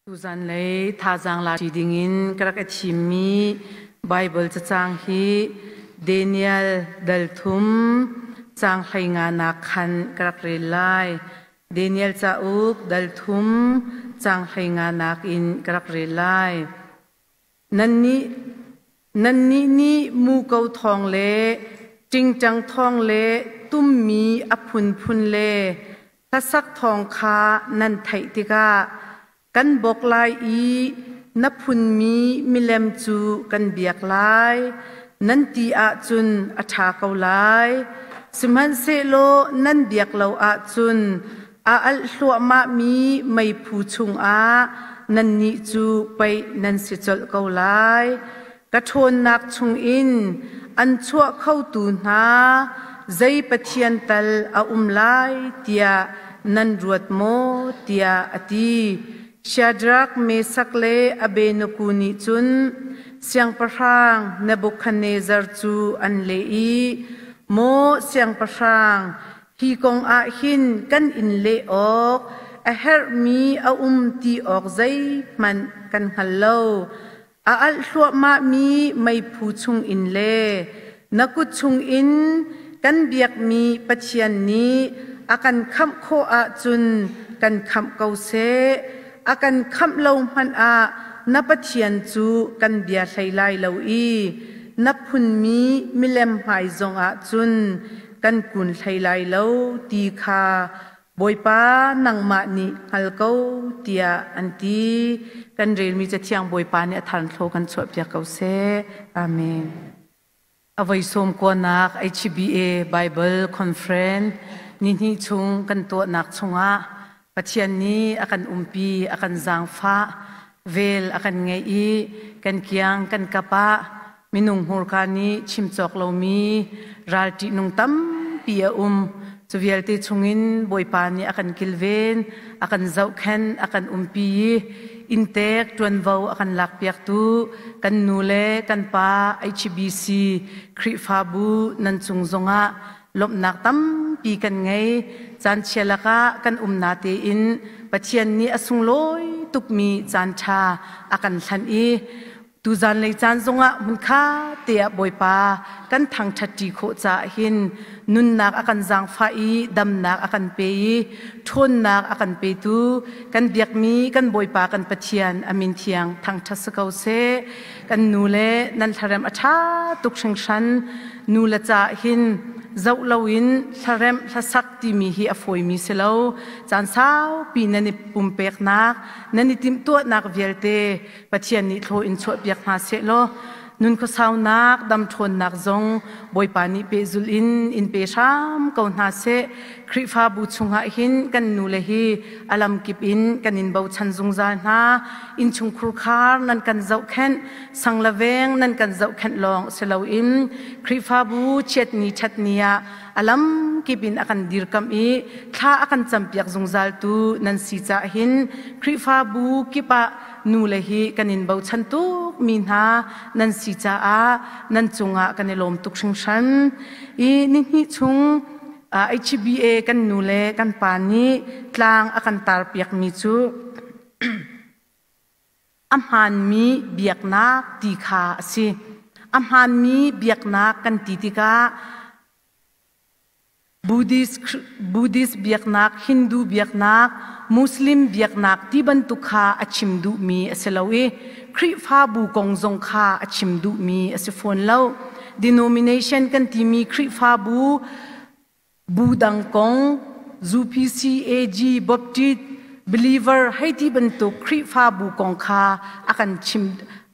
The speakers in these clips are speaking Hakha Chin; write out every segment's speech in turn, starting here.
Tuzanlei thazaang la ṭi dingin ka rak i thimmi Baibal cacang hi Daniel dal thum caang hleinganak khan ka rak rel lai. Daniel cauk dal thum caang hleinganak in ka rak rel lai. Nannih nannih nih muko thawng le ṭingṭang thawng le tummi a phunphun le Hlasak thawng kha nan theih tikah kan bawk lai i na phunmi milem cu kan biak lai, nan ti ahcun a ṭha ko lai. Sihmanhsehlaw nan biak lo ahcun a alh hluahmahmi meiphu chungah nannih cu paih nan si colh ko lai. Ka ṭhawnnak chungin an chuah khotu hna zei pathian tal a um lai tiah nan ruat maw? tiah a ti. Shadrach, Meshach le Abednego nih cun siangpahrang Nebuchadnezzar cu an leh i, Maw siangpahrang, hi kong ah hin kan in leh awk a herhmi a um ti awk zeihmanh kan hngal lo. A alh hluahmahmi meiphu chungin le na kut chungin kan biakmi Pathian nih a kan khamh khawh ahcun kan khamh ko seh. A kan khamh lo hmanh ah na Pathian cu kan bia hlei lai lo i na phunmi milem hmai zongah cun kan kun hlei lai lo ti kha Bawipa nangmah nih hngal ko tiah an ti. Kan relmi Cathiang Bawipa nih a tharthlo kan chuahpiak ko seh. Amen. A voi sawm kuanak HBA Bible Conference nihnih chung kan tuahnak chungah Pathian nih a kan umpi, a kan zaangfah, vel a kan ngeih i kan kiang kan kap ah minung hmurka nih chim cawk lomi ral ṭihnung tampi a um. Cu vialte chungin Bawipa nih a kan kilven, a kan zohkhenh, a kan umpi i inntek ṭuanvo a kan lakpiaktu kan nu le kan pa HBC Khrihfabu nan cung zongah lawmhnak tampi kan ngei. Caan chia lakah kan um na tein Pathian nih a sunglawi tukmi caan ṭha a kan hlanh i Tuzan lei caan zongah hmunkha te ah Bawipa kan thangṭhatṭi khawh caah hin nunnak a kan zaangfah i damnak a kan pe i ṭhawnnak a kan petu kan biakmi kan Bawipa kan Pathian a min thiang thangṭhat si ko seh. Kan nu le nan hlarem a ṭha tuk hringhran. Nu le caah hin zoh loin hlaremh hlasak timi hi a fawimi si lo. Caan saupi nan i pumpeknak, nan i timhtuahnak vialte Pathian nih thlaw in chuahpiak hna sehlaw nun khuasaunak dam ṭhawnnak zong Bawipa nih pehzulh in in pe hram ko hna seh. Khrihfabu chungah hin kan nule hi a lamkip in kan in bochan zungzal hna. Innchungkhur khar nan kan zohkhenh, sang le veng nan kan zohkhenh lawng si loin Khrihfabu chiatni ṭhatni ah a lamkip in a kan dirkamh i thla a kan campiak zungzaltu nan si caah hin Khrihfabu kip ah nule hi kan in bochan tuk mi hna nan si caah nan cungah kan i lawm tuk hringhran. I nihnih chung HBA kan nu le kan pa nih tlang a kan tarpiak mi cu a hmaanmi biaknak ti kha a si. A hmaanmi biaknak kan ti tikah Buddhist biaknak, Hindu biaknak, Muslim biaknak ti bantuk kha a chim duhmi a si lo i Khrihfabu kong zong kha a chim duhmi a si fawn lo. Denomination kan timi Khrihfabu bu dang kong UPC, AG, Baptist, Believer hei ti bantuk Khrihfabu kong kha a kan chim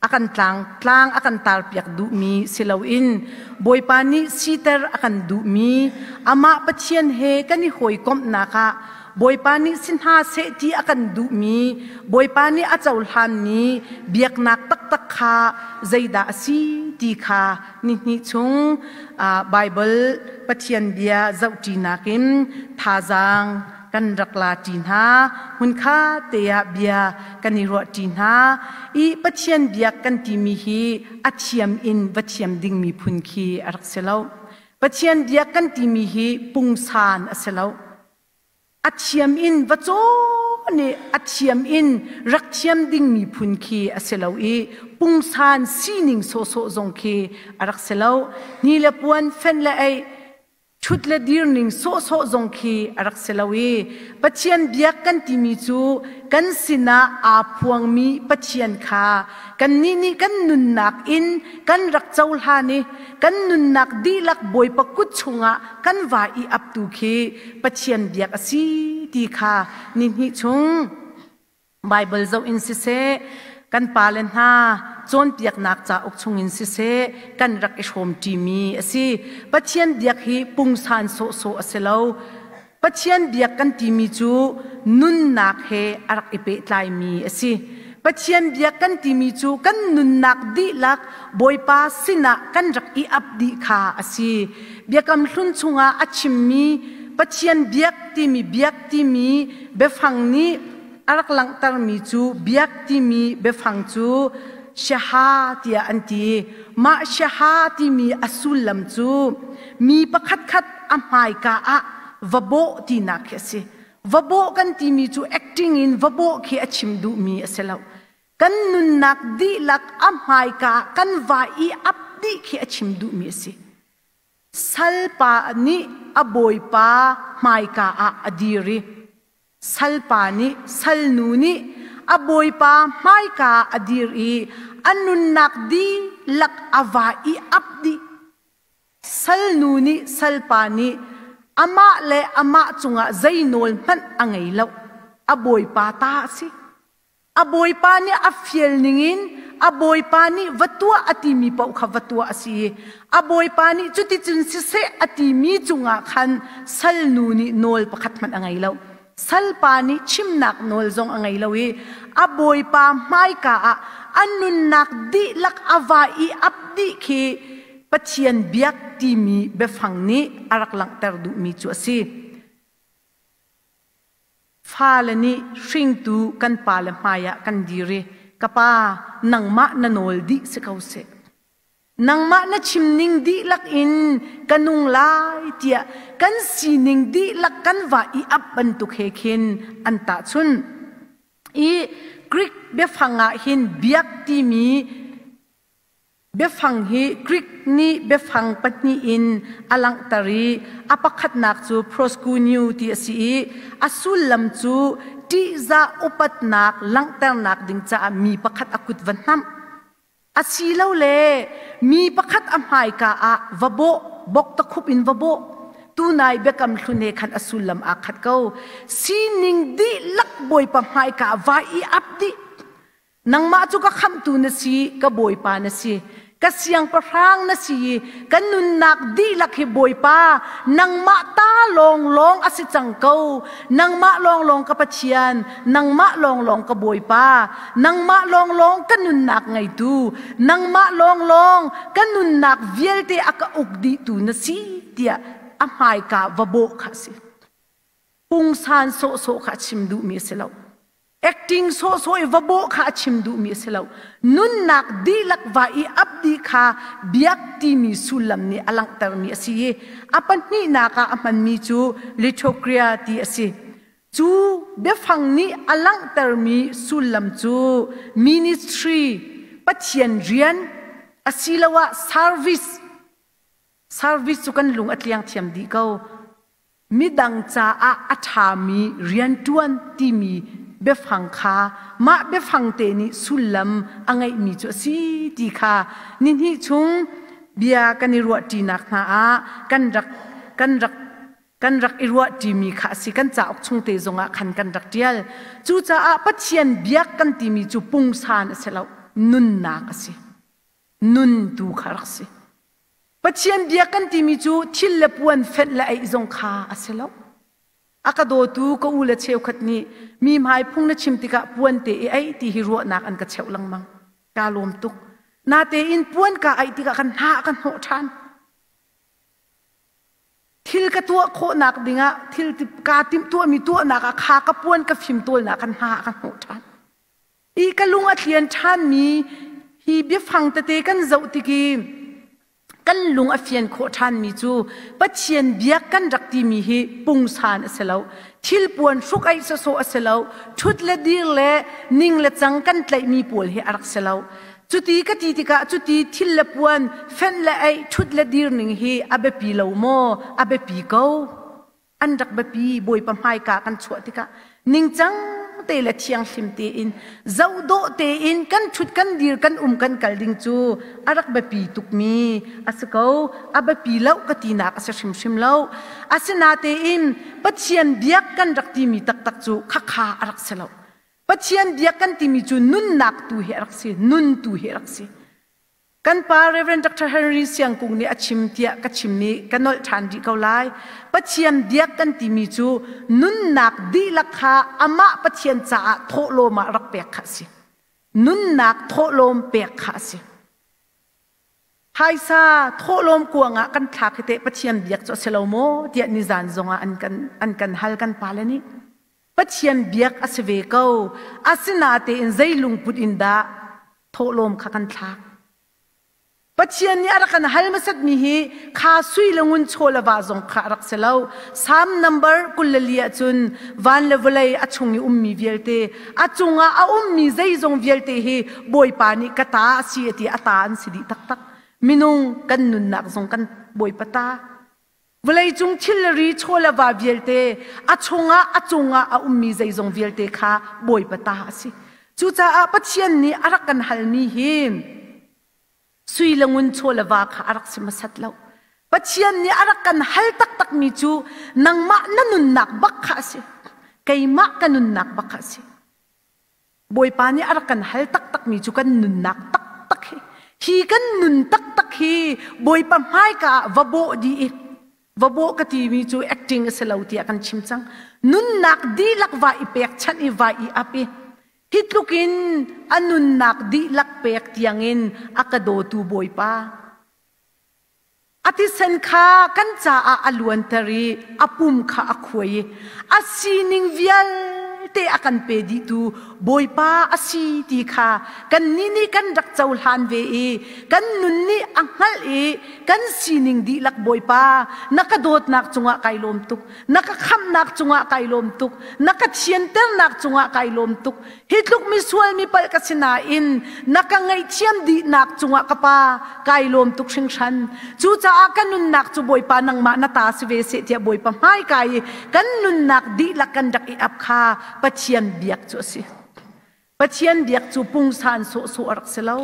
a kan tlang tlang a kan tarpiak duhmi si loin Bawipa nih siter a kan duhmi amah Pathian he kan i hawikomhnak ah Bawipa nih si hna seh ti a kan duhmi Bawipa nih a cohlanmi biaknak taktak kha zeidah a si ti kha nihnih chung Baibal Pathian bia zohṭinak in thazaang kan rak la ṭi hna. Hmunkha te ah bia kan i ruah ṭi hna i Pathian biak kan timi hi a thiam in va thiam dingmi phun khi a rak si lo. Pathian biak kan timi hi pungsan a si lo. A thiam in va cawn nih a thiam in rak thiam dingmi phun khi a si lo i pungsan sining sawhsawh zong khi a rak si lo. Ni le puan fenh le ei ṭhut le dir ning sawhsawh zong khi a rak si lo i Pathian biak kan timi cu kan sinah aa phuangmi Pathian kha kannih nih kan nunnak in kan rak cohlan i kan nunnak dihlak Bawipa kut chungah kan va i aptu khi Pathian biak a si ti kha nihnih chung Baibal zoh in siseh, kan pale hna cawnpiaknak cauk chungin siseh, kan rak i hrawmṭimi a si. Pathian biak hi pungsan sawhsawh a si lo. Pathian biak kan timi cu nunnak he a rak i pehtlaimi a si. Pathian biak kan timi cu kan nunnak dihlak Bawipa sinah kan rak i ap dih kha a si. Biakam hlun chungah a chimmi Pathian biak timi biak timi biafang nih a rak langhtermi cu biak timi biafang cu shaha tiah an ti. Mah shaha timi a sullam cu mi pakhatkhat a hmaika ah va bawh tinak khi a si. Va bawh kan timi cu acting in va bawh khi a chim duhmi a si lo. Kan nunnak dihlak a hmaika kan va i ap dih khi a chim duhmi a si. Salpa nih a bawipa hmaika ah a dir i salpa nih salnu nih a bawipa hmaika ah a dir i a nunnak dihlak a va i ap dih. Salnu nih salpa nih amah le amah cungah zei nawl hmanh a ngei lo. A bawipa ta a si. A bawipa nih a fial ningin a bawipa nih va tuah a timi paoh kha va tuah a si i a bawipa nih cuticun siseh a timi cungah khan salnu nih nawl pakhat hmanh a ngei lo. Salpa nih chimnak nawl zong a ngei lo i a bawipa hmaika ah a nunnak dihlak a va i ap dih khi Pathian biak timi biafang nih a rak langhter duhmi cu a si. Fale nih hringtu kan pale hmaiah kan dir i ka pa nangmah na nawl dih si ko seh. Nangmah na chim ning dihlak in ka nung lai tiah kan sining dihlak kan va i ap bantuk he khin an tahchun. I Greek biafang ah hin biak timi Biafang hi Greek nih biafang pahnih in a langhter i a pakhatnak cu proskuneo ti a si i a sullam cu ṭihzah upatnak langhternak ding caah mi pakhat a kut va hnamh asilole mi pakhat a hmaika ah va bawh, bok takhup in va bawh. Tunai biakam hlun he khan a sullam aa khat ko. Sining dihlak Bawipa hmaika ah vai i ap dih. Nangmah cu ka khamhtu na si, ka Bawipa na si. Ka siangpahrang na si i ka nunnak dihlak hi Bawipa, nangmah ta lawnglawng a si cang ko. Nangmah lawnglawng ka Pathian, nangmah lawnglawng ka Bawipa, nangmah lawnglawng ka nunnak ngeitu, nangmah lawnglawng ka nunnak vialte a ka uk dihtu na si, tiah a hmaika va bawh kha a si. Pungsan sawhsawh kha a chim duhmi a si lo. Acting sawhsawh i va bawh kha a chim duhmi a si lo. Nunnak dihlak va i ap dih kha biak timi sullam nih a langhtermi a si i a pahnihnak ah a hmanmi cu liturgia ti a si. Cu biafang nih a langhtermi sullam cu ministry, Pathian rian asiloah service. Service cu kan lung a tliang thiam dih ko. Midang caah a ṭhami rianṭuan timi biafang kha mah biafang te nih sullam a ngeihmi cu a si ti kha nihnih chung bia kan i ruahṭinak hna ah kan rak kan rak kan rak i ruahṭimi kha a si. Kan cauk chung te zongah khan kan rak ṭial. Cucaah Pathian biak kan timi cu pungsan a si lo, nunnak a si. Nun tu kha rak si. Pathian bia kan timi cu thil le puan fenh le eih zong kha a si lo. A ka dawtu ka u le cheukhat nih mi hmai phung na chim tikah puan te i eih ti hi ruahnak an ka cheuh lengmang. Kaa lawm tuk. Natein puan ka eih tikah kan hna a ka hnawh ṭhan. Thil ka tuah khawhnak dingah thil kaa timhtuahmi tuahnak ah kha ka puan ka fimtawlnak kan hna a ka hnawh ṭhan. I ka lung a tlian ṭhanmi hi biafang tete kan zoh tik i Kan lung a fian khawh ṭhanmi cu Pathian biak kan rak timi hi pungsan a si lo. Thilpuan hruk-aih sawsawh a si lo. Ṭhut le dir le ning le cang kan tlaihmi pawl hi a rak si lo. Cuti ka ti tikah cuti thil le puan fenh le aih ṭhut le dir ning hi a biapi lo maw? A biapi ko. An rak biapi. Bawipa hmaika kan chuah tikah ningcang te le thianghlim tein zohdawh tein kan ṭhut kan dir kan um kan kal ding cu a rak biapi tukmi a si ko. A biapi lo ka tinak a si hrimhrim lo. Asinatein Pathian biak kan rak timi taktak cu khakha a rak si lo. Pathian biak kan timi cu nunnak tu hi a rak si, nun tu hi a rak si. Kan pa Reverend Dr. Henry Siangkung nih a chim tiah ka chim i ka nolh ṭhan rih ko lai. Pathian biak kan timi cu nunnak dihlak kha amah Pathian caah thawhlawm ah rak pek kha a si. Nunnak thawhlawm pek kha a si. Phaisa thawhlawm kuang ah kan thlak hi teh Pathian biak cu a si lo maw tiah nizan zongah an kan an kan hal kan pale nih. Pathian biak a si ve ko. Asinatein zei lungput in dah thawhlawm kha kan thlak? Pathian nih a rak kan hal hmasatmi hi kha sui le ngun chaw le va zong kha a rak si lo. Psalm number 24 ahcun van le vawlei a chung i ummi vialte, a cungah a ummi zeizong vialte hi Bawipa nih ka ta a si a ti a ta an si dih taktak. Minung kan nunnak zong kan Bawipa ta. Vawleicung thil le ri chaw le va vialte a chungah a cungah a ummi zeizong vialte kha Bawipa ta a si. Cucaah Pathian nih a rak kan halmi hi sui le ngun chaw le va kha a rak si hmasat lo. Pathian nih a rak kan hal taktakmi cu nangmah na nunnak bak kha a si. Keimah ka nunnak bak kha a si. Bawipa nih a rak kan hal taktakmi cu kan nunnak taktak hi hi kan nun taktak hi Bawipa hmaika ah va bawh dih i va bawh ka timi cu acting a si lo tiah kan chim cang. Nunnak dihlak va i pekchanh i va i ap i hi tluk in a nunnak dihlak pek tiangin a ka dawtu Bawipa A thisen kha kan caah a luanter i a pum kha a khuai i a sining vialte a kan pe dihtu Bawipa a si ti kha kannih nih kan rak cohlan ve i kan nun nih a hngalh i kan sining dihlak Bawipa na ka dawtnak cungah kai lawm tuk na ka khamhnak cungah kai lawm tuk na ka thianternak cungah kai lawm tuk Hi tluk misual mi palh ka si nain na ka ngaihthiam dihnak cungah ka pa kai lawm tuk hringhran. Cucaah ka nunnak cu Bawipa nangmah na ta si ve seh tiah Bawipa hmaika i kan nunnak dihlak kan rak i ap kha Pathian biak cu a si. Pathian biak cu pungsan sawhsawh a rak si lo.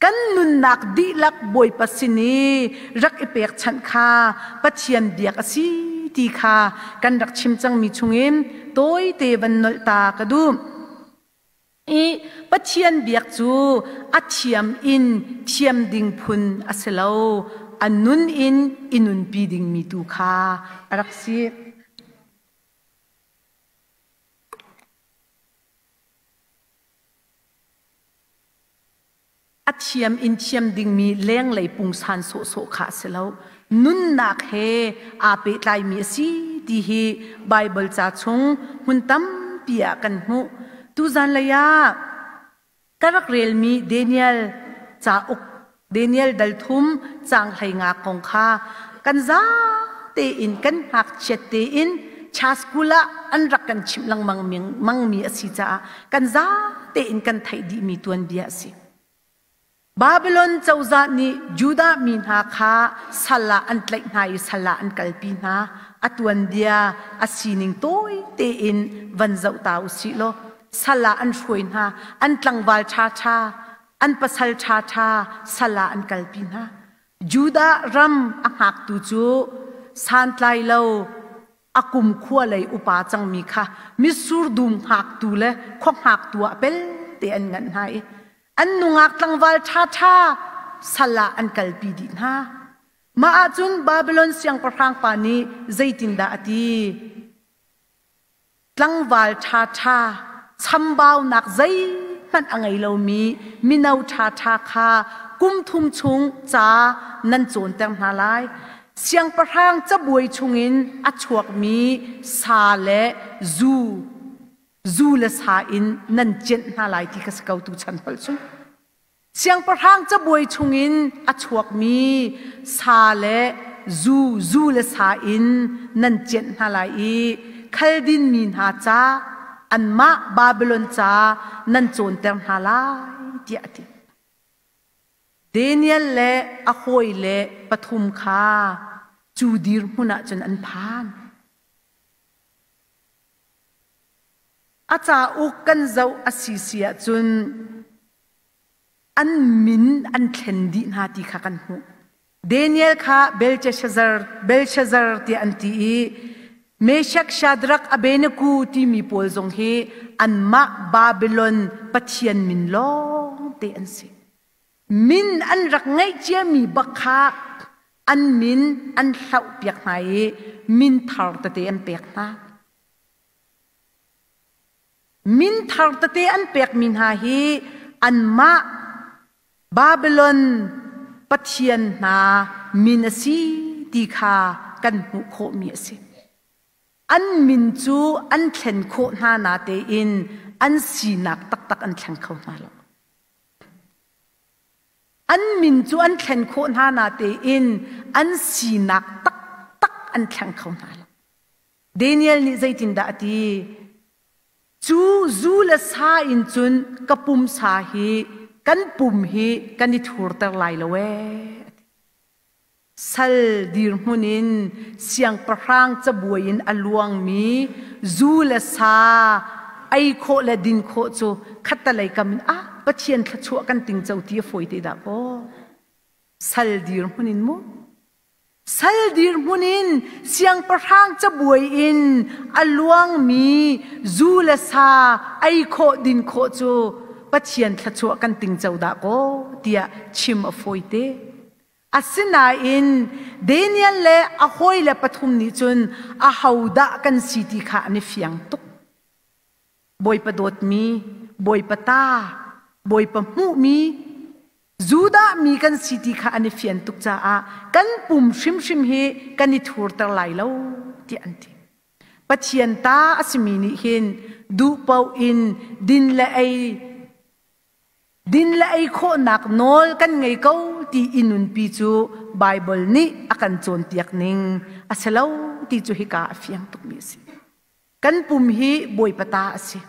Kan nunnak dihlak Bawipa sin i rak i pekchanh kha Pathian biak a si ti kha kan rak chim cangmi chungin tawite van nolh ta ka duh. I Pathian biak cu a thiam in thiam ding phun a si lo, a nun in i nunpi dingmi tu kha a rak si. A thiam in thiam dingmi lenglei pungsan sawhsawh kha a si lo. Nunnak he aa pehtlaimi a si ti hi Baibal ca chung hmun tampi ah kan hmuh. Tuzan lei ah ka rak relmi Daniel cauk Daniel dal thum caang 15 kong kha kan za tein kan ngakchiat tein cha school ah an rak kan chimh lengmang mangmi a si caah kan za tein kan theih dihmi tuanbia a si. Babylon cozah nih Judah mi hna kha sal ah an tlaih hna i sal ah an kalpi hna. A tuanbia a sining tawi tein van zoh ta u sih law sal ah an hruai hna, an tlangval ṭhaṭha, an pasal ṭhaṭha sal ah an kalpi hna. Judah ram a hngaktu cu santlai lo a kumkhua lei upa cangmi kha mitsur dum hngaktu le khua hngaktu ah pelte an nganh hna i an nungak tlangval ṭhaṭha sal ah an kalpi dih hna. Mah ahcun Babilon siangpahrang pa nih zeitindah a ti? Tlangval ṭhaṭha chambaunak zeihmanh a ngei lomi mino ṭhaṭha kha kum thum chung ca nan cawnter hna lai. Siangpahrang cabuai chungin a chuakmi sa le zu, zu le sa in nan cianh hna lai ti kha si ko tuchan holh cu. Siangpahrang cabuai chungin a chuakmi sa le zu, zu le sa in nan cianh hna lai i Khaldin mi hna ca, anmah Babilon ca nan cawnter hna lai, tiah a ti. Daniel le a hawile pathum kha cu dirhmun ah cun an phan. A cauk kan zoh a si si ahcun an min an thlen dih hna ti kha kan hmuh. Daniel kha Belteshazzar, Belshazzar tiah an ti i Meshach, Shadrach, Abednego timi pawl zong hi anmah Babylon pathian min lawng te an si. Min an rak ngeih ciami bak kha an min an hloh piak hna i min thar tete an pek hna. Min thar tete an pekmi hna hi anmah Babylon pathian hna min a si ti kha kan hmuh khawhmi a si. An min cu an thlen khawh hna natein an sinak taktak an thleng kho hna lo. An min cu an thlen khawh hna natein an sinak taktak an thleng kho hna lo. Daniel nih zeitindah a ti? Cu zu le sa in cun ka pumsa hi kan pum hi kan i thurter lai lo ee. Sal dirhmun in siangpahrang cabuai in a luangmi zu le sa ei khawh le din khawh cu khattalei kam in ah Pathian thluachuah kan tingco ti a fawi te dah kaw. Sal dirhmun in mu. Sal dirhmun in siangpahrang cabuai in a luangmi zu le sa ei khawh din khawh cu Pathian thluachuah kan tingco dah kaw tiah chim a fawite. Asinain Daniel le a hawile pathum nih cun ahodah kan si ti kha an i fiang tuk. Bawipa dawtmi, Bawipa ta, Bawipa hmuhmi, Judah mi kan si ti kha an i fian tuk caah kan pum hrimhrim hi kan i thurter lai lo tiah an ti. Pathian ta a simi nih hin duh paoh in din le ei din le ei khawhnak nawl kan ngei ko ti i nunpi cu Baibal nih a kan cawnpiak ning a si lo ti cu hika a fiang tukmi a si. Kan pum hi Bawipa ta a si.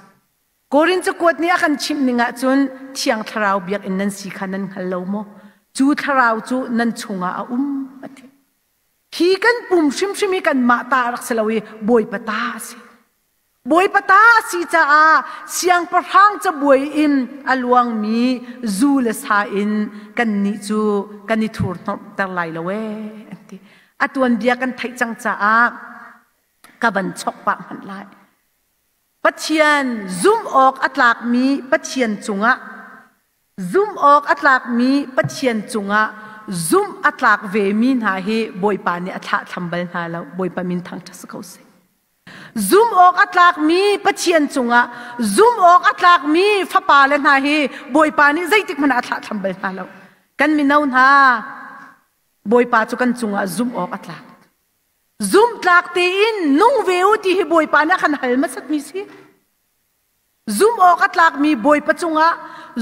Korin cakuat nih a kan chimh ning ahcun Thiang Thlarau biakinn nan si kha nan hngal lo maw? Cu thlarau cu nan chungah a um a ti. Hi kan pum hrimhrim hi kanmah ta a rak si lo i Bawipa ta a si. Bawipa ta a si caah siangpahrang cabuai in a luangmi zu le sa in kannih cu kan i thurhnawmhter lai lo ee an ti. A tuanbia kan theih cang caah ka van chok pah hmanh lai. Pathian zumh awk a tlakmi Pathian cungah zumh awk a tlakmi Pathian cungah zumh a tlak vemi hna hi Bawipa nih a thlahthlam bal hna lo. Bawipa min thangṭhat si ko seh. Zumh awk a tlakmi Pathian cungah zumh awk a tlakmi fapa le hna hi Bawipa nih zeitik hmanh ah a thlahthlam bal hna lo. Kan mino hna Bawipa cu kan cungah zumh awk a tlak. Zumhtlak tein nung ve u ti hi Bawipa nih a kan hal hmasatmi si. Zumh awk a tlakmi Bawipa cungah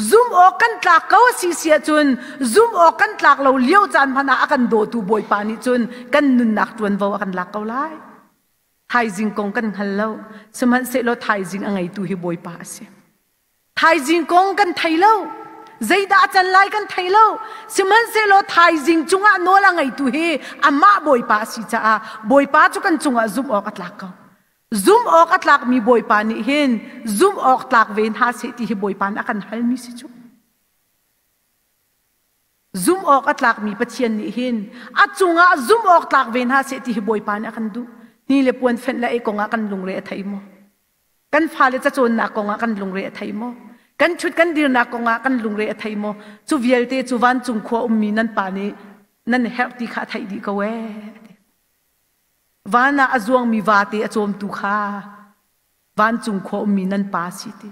zumh awk kan tlak ko a si si ahcun zumh awk kan tlak lo lio caan hmanh ah a kan dawtu Bawipa nih cun kan nunnak ṭuanvo a kan lak ko lai. Thaizing kong kan hngal lo. Sihmanhsehlaw thaizing a ngeitu hi Bawipa a si. Thaizing kong kan thei lo. Zeidah a can lai kan thei lo. Sihmanhsehlaw thaizing cungah nawl a ngeitu hi amah Bawipa a si caah Bawipa cu kan cungah zumh awk a tlak ko. Zumh awk a tlakmi Bawipa nih hin zumh awk tlak ve hna seh ti hi Bawipa nih a kan halmi si cu. Zumh awk a tlakmi Pathian nih hin a cungah zumh awk tlak ve hna seh ti hi Bawipa nih a kan duh. Ni le puan fenh le ei kongah kan lungre a thei maw? Kan fale cacawnnak kongah kan lungre a thei maw? Kan ṭhut kan dirnak kongah kan lungre a thei maw? Cu vialte cu vancung khua ummi nan pa nih nan herh ti kha a theih dih ko ee. Van ah a zuangmi vate a cawmtu kha vancung khua ummi nan pa si ti.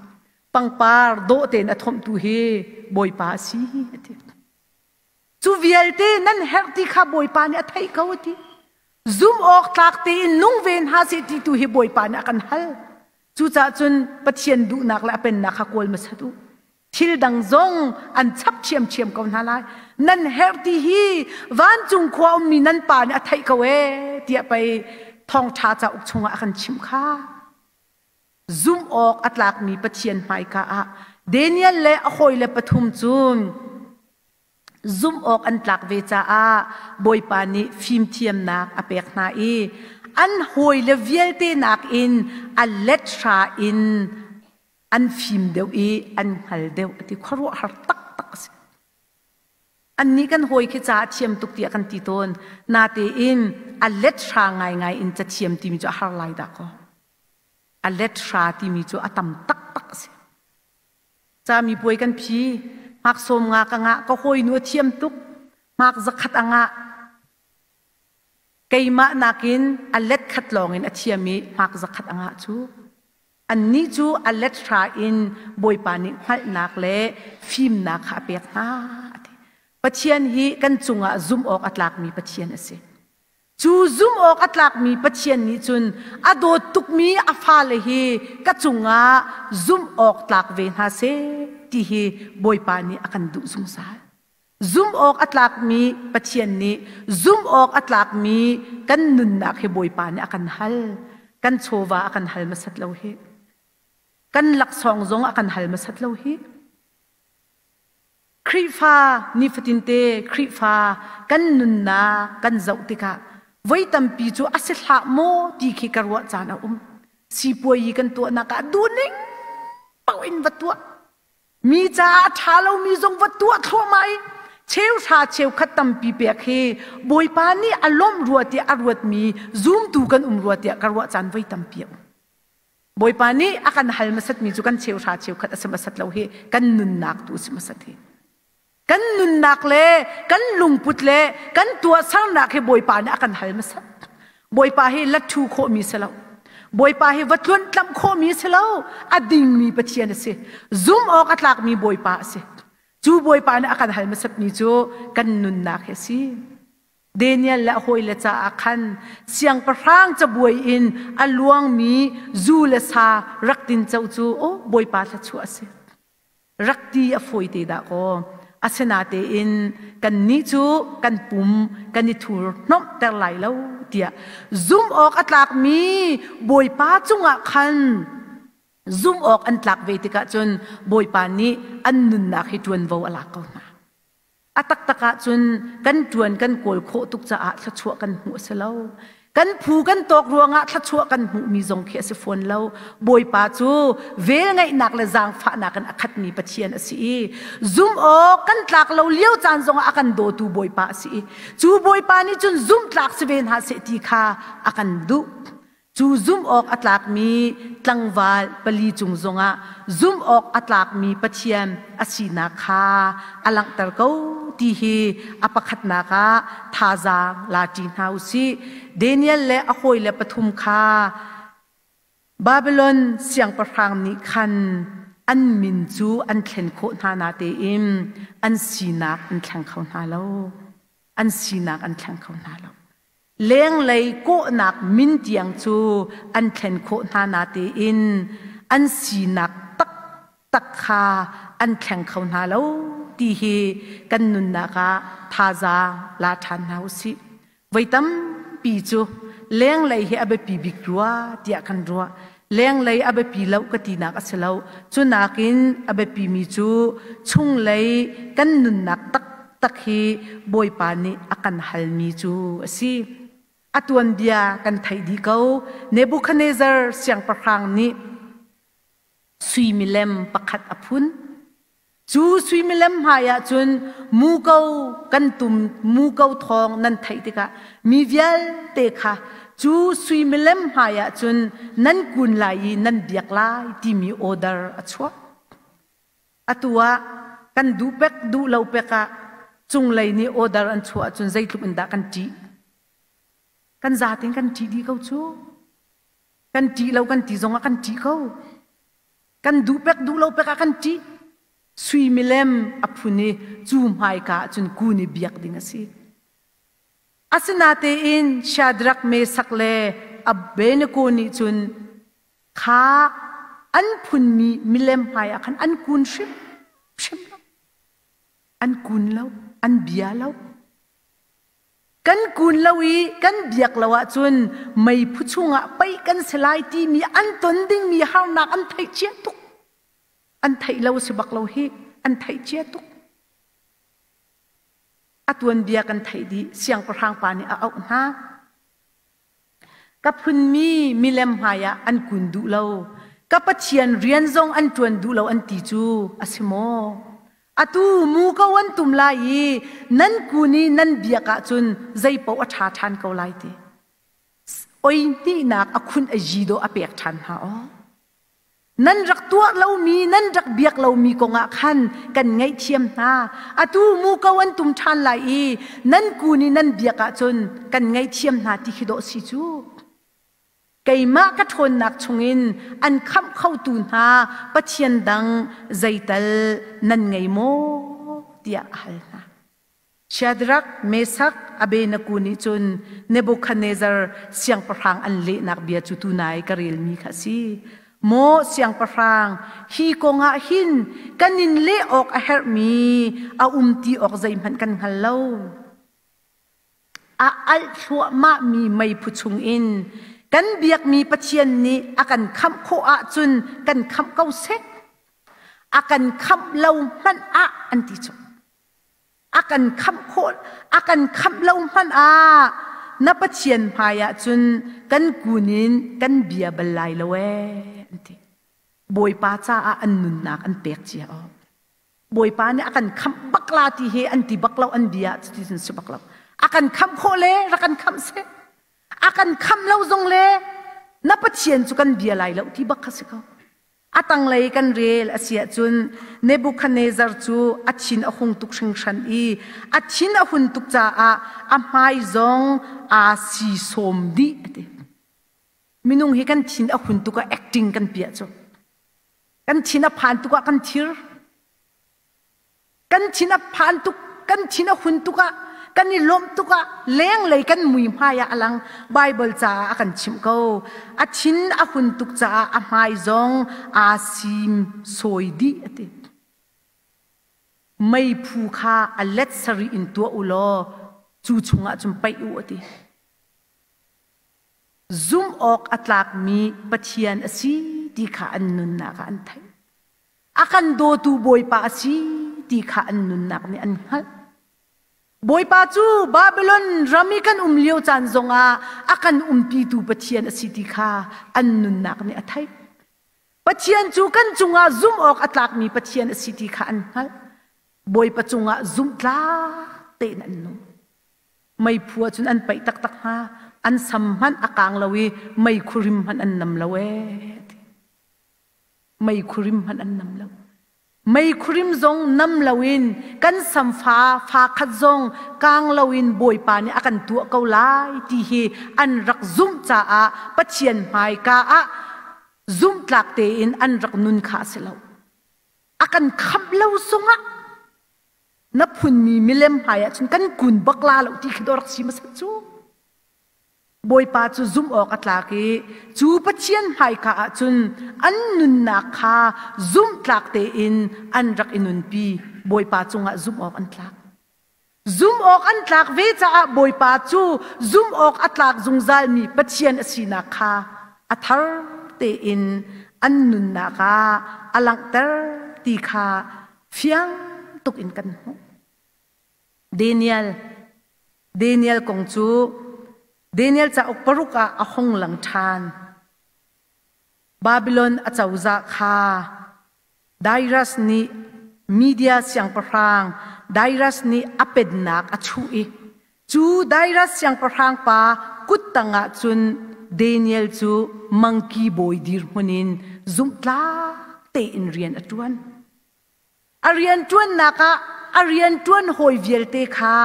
Pangpar dawh tein a thomhtu hi Bawipa a si a ti. Cu vialte nan herh ti kha Bawipa nih a theih ko a ti. Zumh awk tlak tein nung ve hna seh ti tu hi Bawipa nih a kan hal. Cucaah cun Pathian duhnak le a pennak kha kawl hmasat u. Thil dang zong an chap ṭhiamṭhiam ko hna lai. Nan herh ti hi vancung khua ummi nan pa nih a theih ko ee tiah pei thawngṭha cauk chungah a kan chimh kha. Zumh awk a tlakmi Pathian hmaika ah Daniel le a hawile pathum cu zumh awk an tlak ve caah Bawipa nih fimthiamnak a pek hna i an hawile vialte nakin a let hra in an fim deuh i an hngal deuh a ti. Khuaruahhar taktak a si. Annih kan hawi khi ca a thiam tuk tiah kan ti tawn. Natein a let hra ngaingai in cathiam timi cu a har lai dah kaw. A let hra timi cu a tam taktak a si. Cami puai kan phi. Hmak sawm nga ka ngah. Ka hawinu a thiam tuk. Hmak zakhat a ngah. Keimah nakin a let khat lawngin a thiam i hmak zakhat a ngah cu. Annih cu a let hra in Bawipa nih hngalhnak le fimnak kha a pek hna. A ti. Pathian hi kan cungah zumh awk a tlakmi Pathian a si. Cu zumh awk a tlakmi Pathian nih cun a dawt tukmi a fale hi ka cungah zumh awk tlak ve hna seh ti hi Bawipa nih a kan duh zungzal. Zumh awk a tlakmi Pathian nih zumh awk a tlakmi kan nunnak hi Bawipa nih a kan hal. Kan chawva a kan hal hmasat lo hi. Kan laksawng zong a kan hal hmasat lo hi. Khrihfa nifatinte Khrihfa kan nunnak kan zoh tikah voi tampi cu a si hlah maw ti khi ka ruah caan a um. Sipuai kan tuahnak ah duhning paoh in va tuah. Mi caah a ṭha lomi zong va tuah thluahmah i cheuhra cheukhat tampi pek hi Bawipa nih a lawmh rua tiah a ruatmi zumtu kan um rua tiah ka ruah caan voi tampi a um. Bawipa nih a kan hal hmasatmi cu kan cheuhra cheukhat a si hmasat lo hi kan nunnak tu a si hmasat hi. Kan nunnak le kan lungput le kan tuahsernak hi Bawipa nih a kan hal hmasat. Bawipa hi latṭhu khawhmi si lo. Bawipa hi va tluanhtlamh khawhmi si lo. A dingmi Pathian a si. Zum awk a tlakmi Bawipa a si. Cu Bawipa nih a kan hal hmasatmi cu kan nunnak hi a si. Daniel le a hawile caah khan siangpahrang cabuai in a luangmi zu le sa rak tinco cu aw Bawipa thluachuah a si. Rak ti a fawi te dah kaw. Asinatein kannih cu kan pum kan i thur hnawmhter lai lo tiah zumh awk a tlakmi Bawipa cungah khan zumh awk an tlak ve tikah cun Bawipa nih an nunnak hi ṭuanvo a lak ko hna. A taktak ahcun kan ṭuan kan kawl khawh tuk caah thluachuah kan hmuh a si lo. Kan phu kan tawk ruangah thluachuah kan hmuhmi zong khi a si fawn lo. Bawipa cu velngeihnak le zaangfahnak in a khatmi Pathian a si i zumh awk kan tlak lo lio caan zongah a kan dawtu Bawipa a si i cu Bawipa nih cun zumh tlak si ve hna seh ti kha a kan duh. Cu zumh awk a tlakmi tlangval pali cung zongah zumh awk a tlakmi Pathian a sinak kha a langhter ko ti hi a pakhatnak ah thazaang la ṭi hna u sih. Daniel le a hawile pathum kha Babilon siangpahrang nih khan an min cu an thlen khawh hna natein an sinak an thleng kho hna lo. An sinak an thleng kho hna lo. Lenglei kawhnak min tiang cu an thlen khawh hna natein an sinak taktak kha an thleng kho hna lo ti hi kan nunnak ah thazaang la ṭhan hna u sih. Voi tampi cu lenglei hi a biapi bik rua tiah kan ruah. Lenglei a biapi lo ka tinak a si lo. Cu nakin a biapimi cu chunglei kan nunnak taktak hi Bawipa nih a kan halmi cu a si. A tuanbia kan theih dih ko. Nebuchadnezzar siangpahrang nih sui milem pakhat a phun. Cu suimilem hmaiah cun muko kan tum muko thawng nan theih tikah mi vialte kha cu suimilem hmaiah cun nan kun lai i nan biak lai timi order a chuak. Atu ah kan duh pek duh lo pek ah cunglei nih order an chuah ahcun zeitluk in dah kan ṭih. Kan zaten kan ṭih dih ko cu. Kan ṭih lo kan ti zongah kan ṭih ko. Kan duh pek duh lo pek ah kan ṭih. Sui milem a phun i cu hmaika ah cun kun i biak ding a si. Asinatein Shadrach, Meshach le Abednego nih cun kha an phunmi milem hmai ah khan an kun hrim. Hrim lo. An kun lo, an bia lo. Kan kun lo i kan biak lo ahcun meiphu chungah paih kan si lai timi an ton dingmi harnak an theih cia tuk. An theih lo si bak lo hi, an theih cia tuk. A tuanbia kan theih dih, siangpahrang pa nih a auh hna. Ka phunmi milem hmaiah an kun duh lo. Ka Pathian rian zong an ṭuan duh lo an ti cu a si maw? Atu muko an tum lai i nan kun i nan biak ahcun zeipaoh a ṭha ṭhan ko lai ti. Oi hnihnak a khun a yi dawh a pek ṭhan hna aw. Nan rak tuah lomi, nan rak biak lomi kongah khan kan ngaihthiam hna. Atu muko an tum ṭhan lai i nan kun i nan biak ahcun kan ngaihthiam hna ti khi dawh si cu. Keimah ka ṭhawnnak chungin an khamh khotu hna Pathian dang zeital nan ngei maw? tiah a hal hna. Shadrach, Meshach, Abednego nih cun Nebuchadnezzar siangpahrang an lehnak bia cu tunai ka relmi kha a si. Maw siangpahrang, hi kongah hin kan in leh awk a herhmi a um ti awk zeihmanh kan hngal lo. A alh thluahmahmi meiphu chungin kan biakmi Pathian nih a kan khamh khawh ahcun kan khamh ko seh. A kan khamh lo hmanh ah an ti cu. A kan khamh khawh a kan khamh lo hmanh ah na Pathian hmai ah cun kan kun in kan bia bal lai lo ee an ti. Bawipa caah an nunnak an pek cia awk. Bawipa nih a kan khamh bak la ti hi an ti bak lo an bia cuti cun si bak lo. A kan khamh khawh le rak kan khamh seh. A kan khamh lo zong le na Pathian cu kan bia lai lo ti bak kha si ko. A tanglei kan rel a si ahcun Nebuchadnezzar cu a thin a hung tuk hringhran i a thin a hun tuk caah a hmai zong aa sisawm dih a ti. Minung hi kan thin a hun tuk ah acting kan piah cu. Kan thin a phan tuk ah kan thir. Kan thin a phan tuk, kan thin a hun tuk ah, kan i lawmh tuk ah lenglei kan mui hmai ah a lang. Baibal caah a kan chimh ko. A thin a hun tuk caah a hmai zong aa sim sawi dih a ti. Meiphu kha a let sarih in tuah u law cu chungah cun paih u a ti. Zumh awk a tlakmi Pathian a si ti kha an nunnak ah an theih. A kan dawtu Bawipa a si ti kha an nunnak nih an hngalh. Bawipa cu Babylon ram i kan um lio caan zongah a kan umpitu Pathian a si ti kha an nunnak nih a theih. Pathian cu kan cungah zumh awk a tlakmi Pathian a si ti kha an hngalh. Bawipa cungah zumhtlak tein an nung. Meiphu ah cun an paih taktak hnga. An sam hmanh a kang lo i meikhu rim hmanh an nam lo ee. Meikhurim hmanh an nam lo. Meikhurim zong nam loin kan samfa fa khat zong kang loin Bawipa nih a kan tuah ko lai ti hi an rak zumh caah Pathian hmaika ah zumhtlak tein an rak nun kha a si lo. A kan khamh lo zongah na phunmi milem hmai ah cun kan kun bak la lo ti khi dawh rak si hmasat cu. Bawipa cu zumh awk a tlak i cu Pathian hmaika ah cun an nunnak kha zumhtlak tein an rak i nunpi. Bawipa cungah zumh awk an tlak. Zumh awk an tlak ve caah Bawipa cu zumh awk a tlak zungzalmi Pathian a sinak kha a thar tein an nunnak ah a langhter ti kha fiang tuk in kan hmuh. Daniel Daniel kong cu Daniel cauk paruk ah a hung lang ṭhan. Babylon acozah kha Darius nih Media siangpahrang Darius nih a pennak a chuh i cu Darius siangpahrang pa kut tangah cun Daniel cu mangki bawi dirhmun in zumhtlak tein rian a ṭuan. A rianṭuannak ah a rianṭuan hawi vialte kha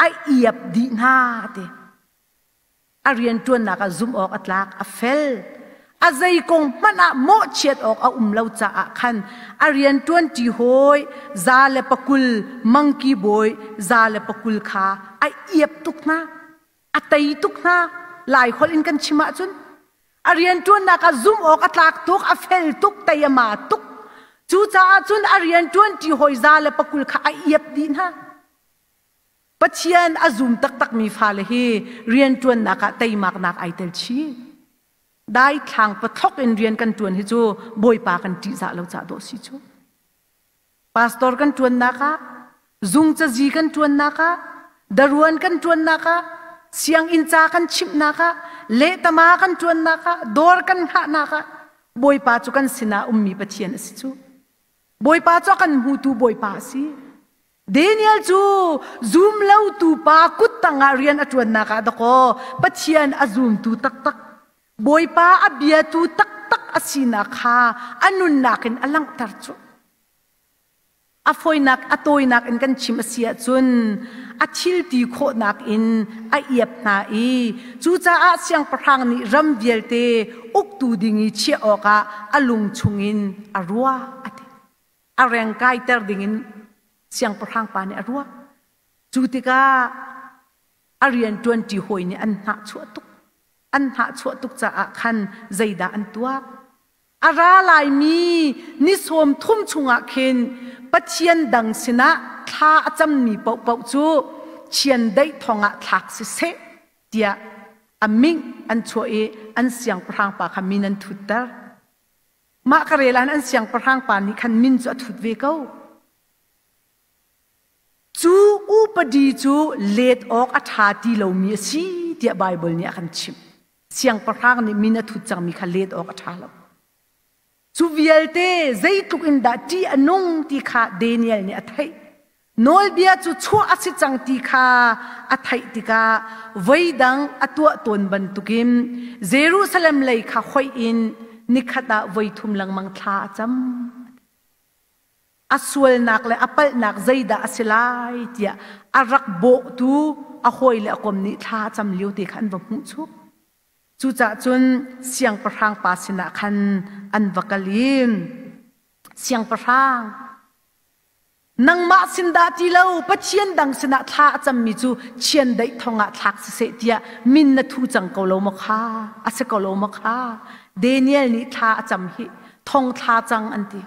a iap dih hna a ti. A rianṭuannak ah zumh awk a tlak, a fel. A zei kong hmanh ah mawhchiat awk a um lo caah khan a rianṭuanṭi hawi za le pakul mangki bawi za le pakul kha a iap tuk hna. A tei tuk hna. Laiholh in kan chim ahcun a rianṭuannak ah zumh awk a tlak tuk, a fel tuk, tei a ma tuk. Cucaah cun a rian ṭuanṭi hawi za le pakul kha a iap dih hna. Pathian a zum taktakmi fale hi rianṭuannak ah teimaknak ai tel chih. Daithlang pathlok in rian kan ṭuan hi cu Bawipa kan ṭihzah lo cah dawh si cu. Pastor kan ṭuannak ah, zung cazi kan ṭuannak ah, daruan kan ṭuannak ah, sianginn ca kan chimhnak ah, lehtama kan ṭuannak ah, dawr kan hngahnak ah, Bawipa cu kan sinah ummi Pathian a si cu. Bawipa cu a kan hmutu Bawipa a si. Daniel cu zum lotu pa kut tangah rian a ṭuannak ah dakaw Pathian a zumtu taktak, Bawipa a biatu taktak a sinak kha a nunnak in a langhter cu. A fawinak, a tawinak in kan chim a si ahcun a thil ti khawhnak in a iap hna i cucaah siangpahrang nih ram vialte uktu ding i chiah awkah a lung chungin a ruah a ti. A reng kaiter dingin siangpahrang pa nih a ruah. Cu tikah a rian ṭuanṭi hawi nih an hnahchuah tuk. An hnahchuah tuk caah khan zeidah an tuah? A ra laimi ni sawm thum chungah khin Pathian dang sinah thla a cammi paohpaoh cu chiandeih thongah thlak siseh tiah a ming an chuah i an siangpahrang pa kha min an thutter. Mah ka rel an siangpahrang pa nih khan min cu a thut ve ko. Cu upadi cu let awk a ṭha ti lomi a si tiah Baibal nih a kan chimh. Siangpahrang nih min a thut cangmi kha let awk a ṭha lo. Cu vialte zeitluk in dah ṭih a nung ti kha Daniel nih a theih. Nawlbia cu chuah a si cang ti kha a theih tikah voidang a tuah tawn bantukin Jerusalem lei kha hoih in nikhat ah voithum lengmang thla a cam. A sualnak le a palhnak zeidah a si lai tiah a rak bawhtu a hawi le a kom nih thla a cam lio te kha an va hmuh chuk. Cucaah cun siangpahrang pa sinah khan an va kal i siangpahrang Nangmah sin dah ti lo Pathian dang sinah thla a cammi cu chiandeih thong ah thlak siseh tiah min na thu cang ko lo maw kha? A si ko lo maw kha? Daniel nih thla a cam hi thong thla cang an ti.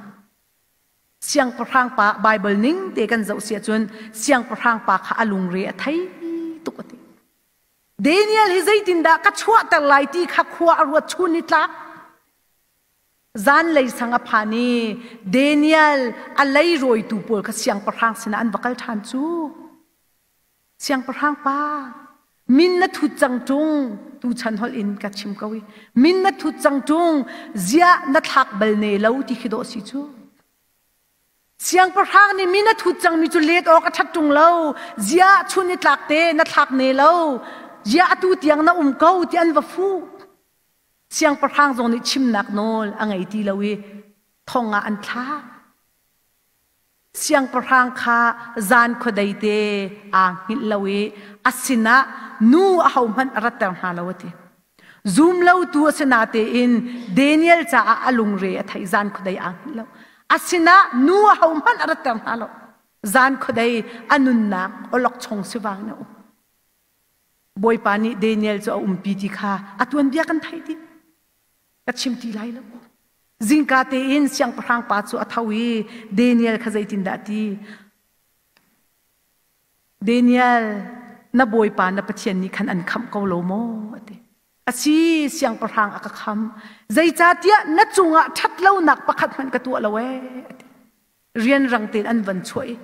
Siangpahrang pa Baibal ning te kan zoh si ahcun siangpahrang pa kha a lungre a thei tuk a ti. Daniel hi zeitindah ka chuahter lai ti kha khua a ruat chun ni tlak. Zanlei sang a phan i Daniel a leirawitu pawl kha siangpahrang sinah an va kal ṭhan cu. Siangpahrang pa, min na thut cang ṭung, tuchan holh in ka chim ko i, min na thut cang ṭung, ziah na thlak bal ne lo ti khi dawh si cu. Siangpahrang nih min a thut cangmi cu let awk a ṭhat ṭung lo, ziah chun i tlak te na thlak ne lo, ziah atu tiang na um ko ti an va fuh. Siangpahrang zong nih chimnak nawl a ngei ti lo i thong ah an thlak. Siangpahrang kha zan khuadei te aa hngilh lo i a sinah nu ahohmanh a ratter hna lo a ti. Zum lotu a si natein Daniel caah a lungre a theih zan khuadei aa hngilh lo. A sinah nu ahohmanh a ratter hna lo. Zan khuadei a nunnak awlokchong sivang in a um. Bawipa nih Daniel cu a umpi ti kha a tuanbia kan theih dih. Ka chim ti lai lo. Zingka tein siangpahrang pa cu a tho i Daniel kha zeitindah a ti? Daniel, na Bawipa na Pathian nih khan an khamh ko lo maw? A ti. Asi, siangpahrang a ka khamh. Zeicahtiah na cungah ṭhatlonak pakhat hmanh ka tuah lo ee. A ti. Rianrang tein an van chuah i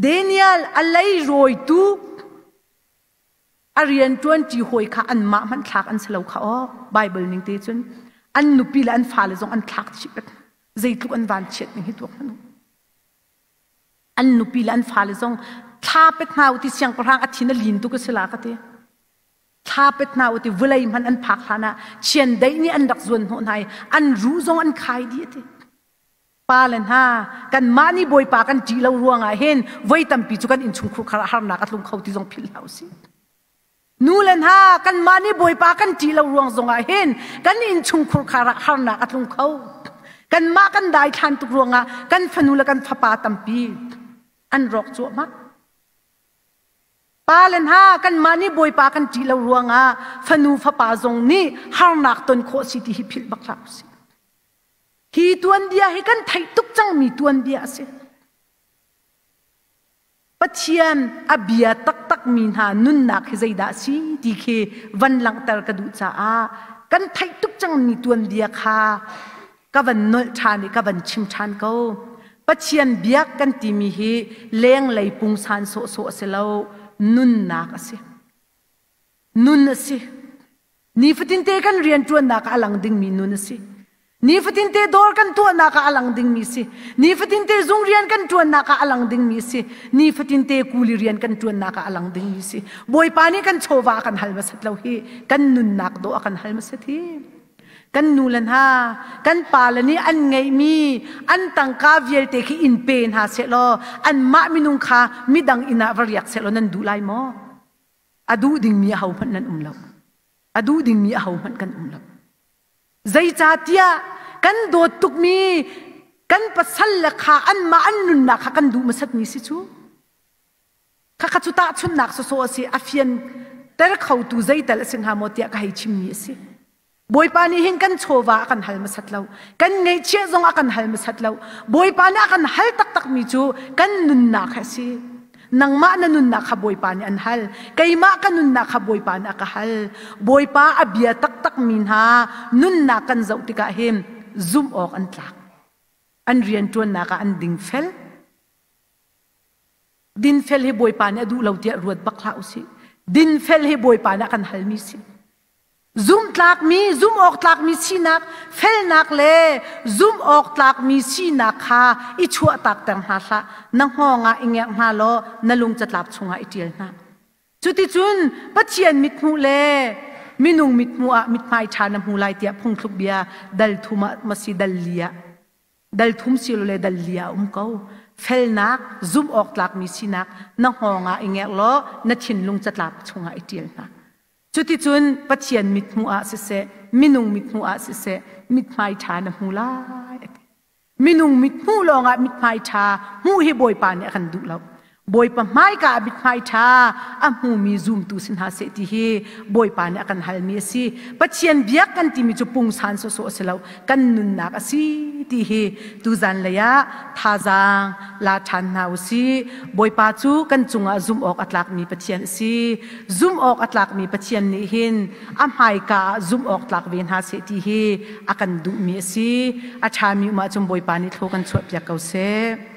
Daniel a leirawitu a rianṭuanṭi hawi kha anmah hmanh thlak an si lo kha aw Bible ning te cun an nupi le an fale zong an thlak chih vek zeitluk an van chiat ning hi tuak hmanh an nupi le an fale zong thla pet hna u ti siangpahrang a thin a lin tuk a si la ka ti thla pet hna u ti vulei hmanh an phak hlan ah chiandeih nih an rak zuan hnawh hna i an ru zong an khai dih a ti Pa le hna, kanmah nih Bawipa kan ṭih lo ruangah hin voi tampi cu kan innchungkhur khar ah harnak a tlung kho ti zong philh hlah usih. Nu le hna, kanmah nih Bawipa kan ṭih lo ruang zongah hin kan innchungkhur khar ah harnak a tlung kho. Kanmah kan daithlan tuk ruangah kan fanu le kan fapa tampi an rawk cuahmah. Pa le hna, kanmah nih Bawipa kan ṭih lo ruangah fanu fapa zong nih harnak ton khawh si ti hi philh bak hlah usih. Hi tuanbia hi kan theih tuk cangmi tuanbia a si. Pathian a bia taktakmi hna nunnak hi zeidah a si ti khi van langhter ka duh caah kan theih tuk cangmi tuanbia kha ka van nolh ṭhan i ka van chim ṭhan ko. Pathian biak kan timi hi lenglei pungsan sawhsawh a si lo, nunnak a si. Nun a si. Nifatinte kan rianṭuannak ah a lang dingmi nun a si. Nifatinte dawr kan tuahnak ah a lang dingmi si. Nifatinte zung rian kan ṭuannak ah a lang dingmi si. Nifatinte kuli rian kan ṭuannak ah a lang dingmi si. Bawipa nih kan chawva a kan hal hmasat lo hi kan nunnak dawh a kan hal hmasat hi. Kan nu le hna, kan pa le nih an ngeihmi an tangka vialte khi in pe hna sehlaw anmah minung kha midang inn ah va riak sehlaw nan duh lai maw? A duh dingmi ahohmanh nan um lo. A duh dingmi ahohmanh kan um lo. Zeicahtiah kan dawt tukmi kan pasal le kha anmah an nunnak kha kan duh hmasatmi si cu. Khakha cu tahchunhnak sawsawh a si, a fian ter khotu zeital a si hnga maw tiah ka hei chimmi a si. Bawipa nih hin kan chawva a kan hal hmasat lo. Kan ngeihchiah zong a kan hal hmasat lo. Bawipa nih a kan hal taktakmi cu kan nunnak hi a si. Nangmah na nunnak kha Bawipa nih an hal. Keimah ka nunnak kha Bawipa nih a ka hal. Bawipa a bia taktakmi hna nunnak kan zoh tikah hin zumh awk an tlak. An rianṭuannak ah an dingfel. Dinfel hi Bawipa nih a duh lo tiah ruat bak hlah usih. Dinfel hi Bawipa nih a kan halmi si. Zumhtlakmi, zumh awk tlakmi sinak, felnak le zumh awk tlakmi sinak kha i chuahtakter hna hlah. Na hngawng ah i ngerh hna law na lung catlap chungah i ṭial hna. Cuticun Pathian mithmuh le minung mithmuh ah mithmai ṭha na hmu lai tiah phungthluk bia dal thum ah masi dal li ah dal thum silole dal li ah um ko. Felnak, zumh awk tlakmi sinak na hngawng ah i ngerh law na thinlung catlap chungah i ṭial hna. Cuticun Pathian mithmuh ah siseh, minung mithmuh ah siseh, mithmai ṭha na hmu lai a ti. Minung mithmuh lawngah mithmai ṭha hmuh hi Bawipa nih a kan duh lo. Bawipa hmaika ah mithmai ṭha a hmumi zumtu si hna seh ti hi Bawipa nih a kan halmi a si. Pathian biak kan timi cu pungsan sawsawh a si lo, kan nunnak a si ti hi tuzan lei ah thazaang la ṭhan hna u sih. Bawipa cu kan cungah zumh awk a tlakmi Pathian a si. Zumh awk a tlakmi Pathian nih hin a hmaika ah zumh awk tlak ve hna seh ti hi a kan duhmi a si. A ṭhami um ahcun Bawipa nih thlaw kan chuahpiak ko seh.